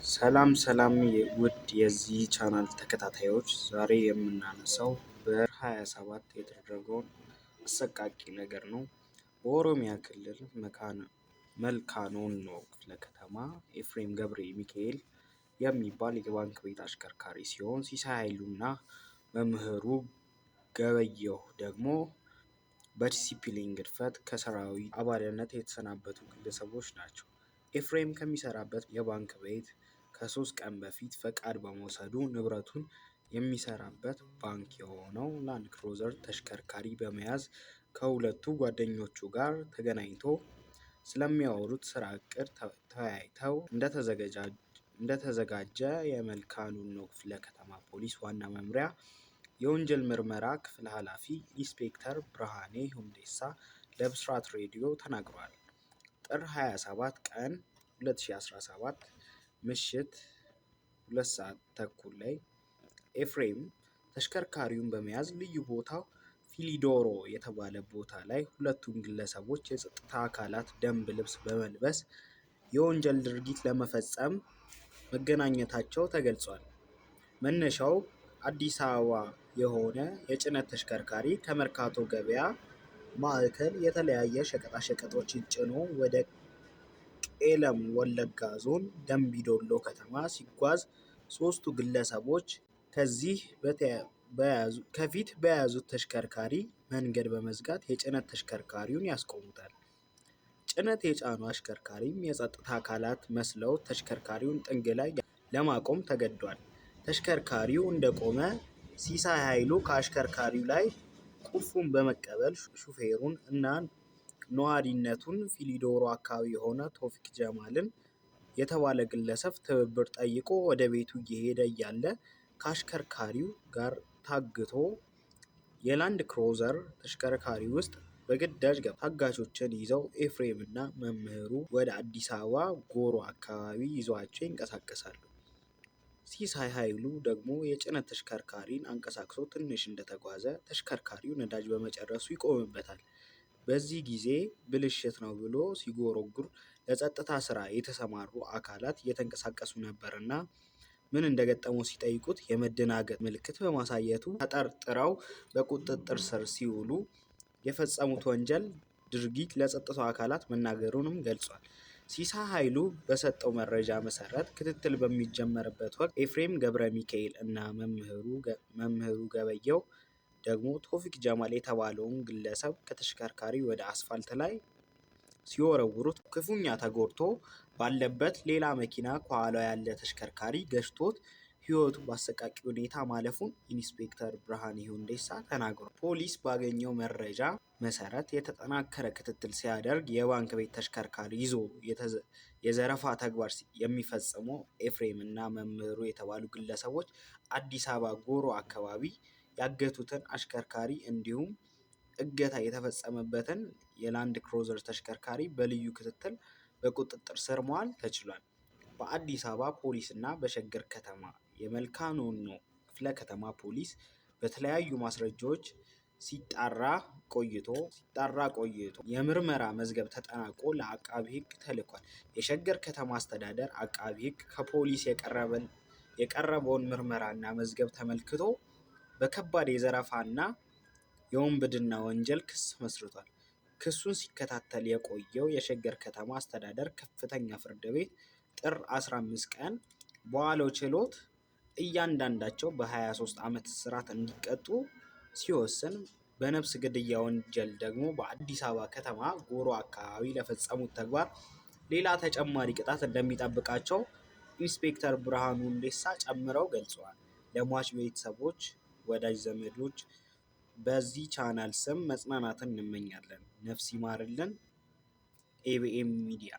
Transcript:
ሰላም ሰላም ውድ የዚህ ቻናል ተከታታዮች፣ ዛሬ የምናነሳው በ27 የተደረገውን አሰቃቂ ነገር ነው። በኦሮሚያ ክልል መልካ ኖኖ ክፍለ ከተማ ኤፍሬም ገብረ ሚካኤል የሚባል የባንክ ቤት አሽከርካሪ ሲሆን፣ ሲሳይ ኃይሉና መምህሩ ገበየሁ ደግሞ በዲሲፕሊን ግድፈት ከሰራዊት አባልነት የተሰናበቱ ግለሰቦች ናቸው። ኤፍሬም ከሚሰራበት የባንክ ቤት ከ3 ቀን በፊት ፈቃድ በመውሰዱ ንብረቱን የሚሰራበት ባንክ የሆነው ላንድ ክሩዘር ተሽከርካሪ በመያዝ ከሁለቱ ጓደኞቹ ጋር ተገናኝቶ ስለሚያወሩት ስራ እቅድ ተወያይተው እንደተዘጋጀ የመልካ ኖኖ ክፍለ ከተማ ፖሊስ ዋና መምሪያ የወንጀል ምርመራ ክፍል ኃላፊ ኢንስፔክተር ብርሃኔ ሁንዴሳ ለብስራት ሬዲዮ ተናግሯል። ጥር 27 ቀን 2017 ምሽት 2:30 ላይ ኤፍሬም ተሽከርካሪውን በመያዝ ልዩ ቦታው ፊሊዶሮ የተባለ ቦታ ላይ ሁለቱን ግለሰቦች የጸጥታ አካላት ደንብ ልብስ በመልበስ የወንጀል ድርጊት ለመፈጸም መገናኘታቸው ተገልጿል። መነሻው አዲስ አበባ የሆነ የጭነት ተሽከርካሪ ከመርካቶ ገበያ ማዕከል የተለያየ ሸቀጣሸቀጦችን ጭኖ ወደ ቄለም ወለጋ ዞን ደምቢዶሎ ከተማ ሲጓዝ ሦስቱ ግለሰቦች ከዚህ ከፊት በያዙት ተሽከርካሪ መንገድ በመዝጋት የጭነት ተሽከርካሪውን ያስቆሙታል። ጭነት የጫኑ አሽከርካሪም የጸጥታ አካላት መስለው ተሽከርካሪውን ጥግ ላይ ለማቆም ተገዷል። ተሽከርካሪው እንደቆመ ሲሳይ ኃይሉ ከአሽከርካሪው ላይ ቁልፉን በመቀበል ሹፌሩን እና ነዋሪነቱን ፊሊዶሮ አካባቢ የሆነ ቶፊቅ ጀማልን የተባለ ግለሰብ ትብብር ጠይቆ ወደ ቤቱ እየሄደ እያለ ከአሽከርካሪው ጋር ታግቶ የላንድ ክሮዘር ተሽከርካሪ ውስጥ በግዳጅ ታጋቾችን ይዘው ኤፍሬም እና መምህሩ ወደ አዲስ አበባ ጎሮ አካባቢ ይዟቸው ይንቀሳቀሳሉ። ሲሳይ ኃይሉ ደግሞ የጭነት ተሽከርካሪን አንቀሳቅሶ ትንሽ እንደተጓዘ ተሽከርካሪው ነዳጅ በመጨረሱ ይቆምበታል። በዚህ ጊዜ ብልሽት ነው ብሎ ሲጎረጉር ለጸጥታ ስራ የተሰማሩ አካላት እየተንቀሳቀሱ ነበርና ምን እንደገጠመው ሲጠይቁት የመደናገጥ ምልክት በማሳየቱ ተጠርጥረው በቁጥጥር ስር ሲውሉ የፈጸሙት ወንጀል ድርጊት ለጸጥታው አካላት መናገሩንም ገልጿል። ሲሳይ ኃይሉ በሰጠው መረጃ መሰረት ክትትል በሚጀመርበት ወቅት ኤፍሬም ገብረ ሚካኤል እና መምህሩ ገበየው ደግሞ ቶፊቅ ጀማል የተባለውን ግለሰብ ከተሽከርካሪ ወደ አስፋልት ላይ ሲወረውሩት ክፉኛ ተጎድቶ ባለበት ሌላ መኪና ከኋላው ያለ ተሽከርካሪ ገጭቶት ሕይወቱ በአሰቃቂ ሁኔታ ማለፉን ኢንስፔክተር ብርሃኔ ሁንዴሳ ተናግሯል። ፖሊስ ባገኘው መረጃ መሰረት የተጠናከረ ክትትል ሲያደርግ የባንክ ቤት ተሽከርካሪ ይዞ የዘረፋ ተግባር የሚፈጽመው ኤፍሬም እና መምህሩ የተባሉ ግለሰቦች አዲስ አበባ ጎሮ አካባቢ ያገቱትን አሽከርካሪ እንዲሁም እገታ የተፈጸመበትን የላንድ ክሮዘር ተሽከርካሪ በልዩ ክትትል በቁጥጥር ስር መዋል ተችሏል። በአዲስ አበባ ፖሊስ እና በሸገር ከተማ የመልካ ኖኖ ክፍለ ከተማ ፖሊስ በተለያዩ ማስረጃዎች ሲጣራ ቆይቶ የምርመራ መዝገብ ተጠናቆ ለአቃቢ ሕግ ተልኳል። የሸገር ከተማ አስተዳደር አቃቢ ሕግ ከፖሊስ የቀረበውን ምርመራና መዝገብ ተመልክቶ በከባድ የዘረፋና የውንብድና ወንጀል ክስ መስርቷል። ክሱን ሲከታተል የቆየው የሸገር ከተማ አስተዳደር ከፍተኛ ፍርድ ቤት ጥር 15 ቀን በዋለው ችሎት እያንዳንዳቸው በ23 ዓመት እስራት እንዲቀጡ ሲወስን፣ በነፍስ ግድያ ወንጀል ደግሞ በአዲስ አበባ ከተማ ጎሮ አካባቢ ለፈጸሙት ተግባር ሌላ ተጨማሪ ቅጣት እንደሚጠብቃቸው ኢንስፔክተር ብርሃኑ ሁንዴሳ ጨምረው ገልጸዋል። ለሟች ቤተሰቦች፣ ወዳጅ ዘመዶች በዚህ ቻናል ስም መጽናናትን እንመኛለን። ነፍስ ይማርልን። ኤቢኤም ሚዲያ።